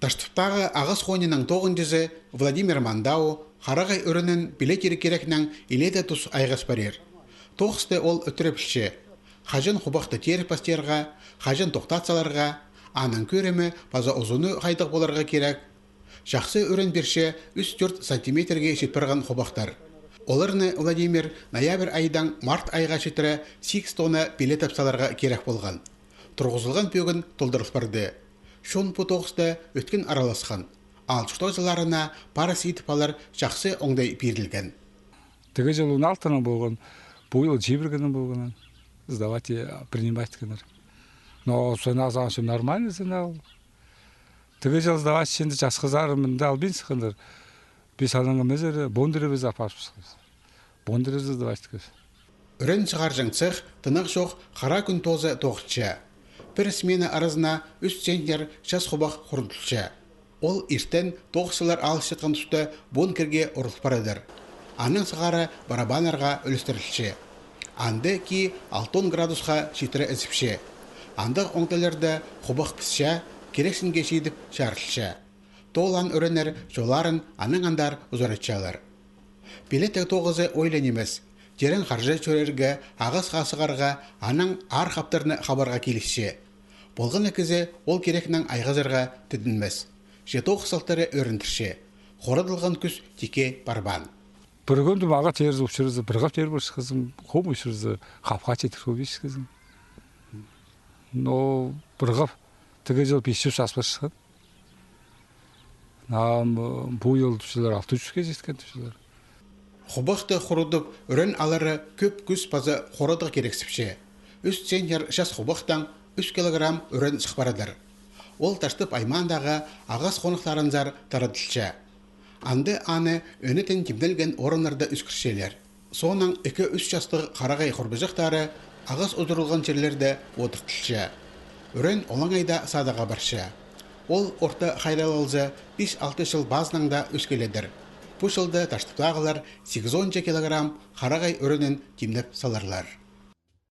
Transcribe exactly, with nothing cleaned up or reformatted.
Таштыптағы ағас хонынаң тоғынҷызы Владимир Мандау харағай ӱренін пилетир кирекнең илееде тус айғас парир. Тоғысты ол ӧтіре пілче. Хаҷан хубахты тиріп пастирға, хаҷан тохтат саларға, аның кӧрімі паза узуны хайдағ поларға кирек. Чахсы ӱрен пирче ӱс-тӧрт сантиметрге чит парған хубахтар. Оларны Владимир ноябрь айдаң март айға читіре сигіс тонна пилетіп саларға кирек полған. Турғызылған пӧгін толдырыл парды. Чон пу тоғыста ӧткін араласхан. Аал чуртағҷыларына парыс идіп алар чахсы оңдай пирілген. Тігі чыл он алтының полған, пу чыл чибіргінің полғанын сдавать и принимать кеннер. Но цена, сағам, нормальный цена ол. Тігі чыл сдавать итченде часхызар мында албин сыхханнар. Піс анаң мезер Бондаревті апарыбысхабыс. Бондаревті сдавать иткебіс. Ӱрен сығарҷаң цех тынағ чох хара кӱн тооза тоғынча. Пір смена аразына ӱс центнер час хубах хурудылча. Ол иртен тоғысчылар алысчатхан туста бункерге урыл парадыр. Анаң сығара барабаннарға ӱлестірілче. Анда кии алтон градусха читіре ізіпче. Андағ оңдайларда хубах пісче, кирексінге чидіп чарылча. Тоолаан ӱреннер чолларын анаң андар узаратчалар. Пилетіг тоғызы ойлаң нимес. Тирең харҷа чӧрерге, ағас хазығарға, анаң аар хаптарны хабарға килісче. Полған на кізі ол кирекнең айғазарға тідінмес. Че тоғыс салтары ӧріндірче. Хурудылған кӱс тикке парбаан. Пір кӱнде мағаа тирзе, учурза, пір хап тирзе, пір хызым, хом учурза, хапха читір хубиш кізім. Но пір хап тігі чыл пис чӱс час парчатхан. Ам, э, пу чыл тӱсчелер алты чӱске читкен тӱсчелер. Хубахты хурудып, ӱрен алары кӧп кӱс паза хорадығ кирексіпче. Ӱс центнер час хубахтаң ӱс килограмм ӱрен сых парадыр. Ол Таштып аймаандағы ағас хонахтарынзар тарадылча. Анда аны ӧнетін тимнелген орыннарда ӧскірчелер. Соонаң ікі-ӱс частығ харағай хурбаҷахтары ағас узурылған чирлерде одыртылча. Ӱрен олаңай даа садаға парча. Ол орта хайраллалза, пис-алты чыл пазынаң даа ӧскеледір. Пу чылда Таштыптағылар сигізонҷа килограмм харағай ӱренін тимнеп саларлар.